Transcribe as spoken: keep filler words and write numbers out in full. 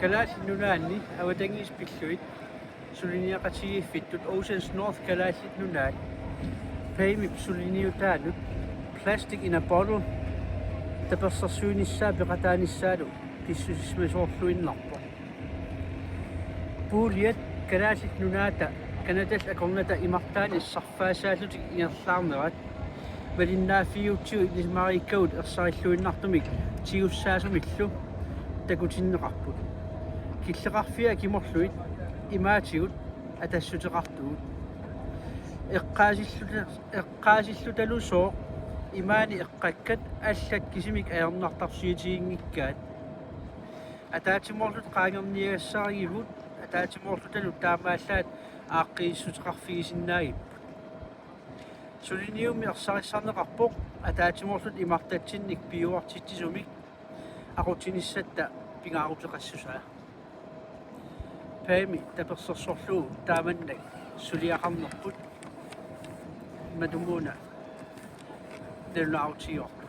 Kalaallit Nunaanni avatangiisit pillugit suliniaqatigiiffittut Oceans North Kalaallit Nunaat Pamip suliniutaanut Plastic in a Bottle tapersersuinissaa peqataanissaalu pissusisimasoorluinnarpoq. Puuliat Kalaallit Nunaata Canadallu akornata imartaani sarfaasaallutik ingerlaarnerat malinnaaffigiutsigu ilisimariikkagut ersarilluinnartumik tigussaasumillu takutinneqarput. Killeqarfiat kimorlugit imaatigut atassuteqartugut. Eqqaasilluta-, eqqaasillutalusooq imaani eqqakkat allat kisimik ajornartorsiutiginngikkaat. Ataatsimoorluta qaangerniagassarigivut, ataatsimoorlutanut taamaallaat aaqqiissuteqarfigisinnaagipput. Suliniummi ersarissarneqarpoq ataatsimoorluta imartatsinnik piuartitsisumik aqutsinissatta pingaaruteqassusaa. Pami tapersersorlugu taamannak suliaqarnerput matumuuna nalunaarutigivarput.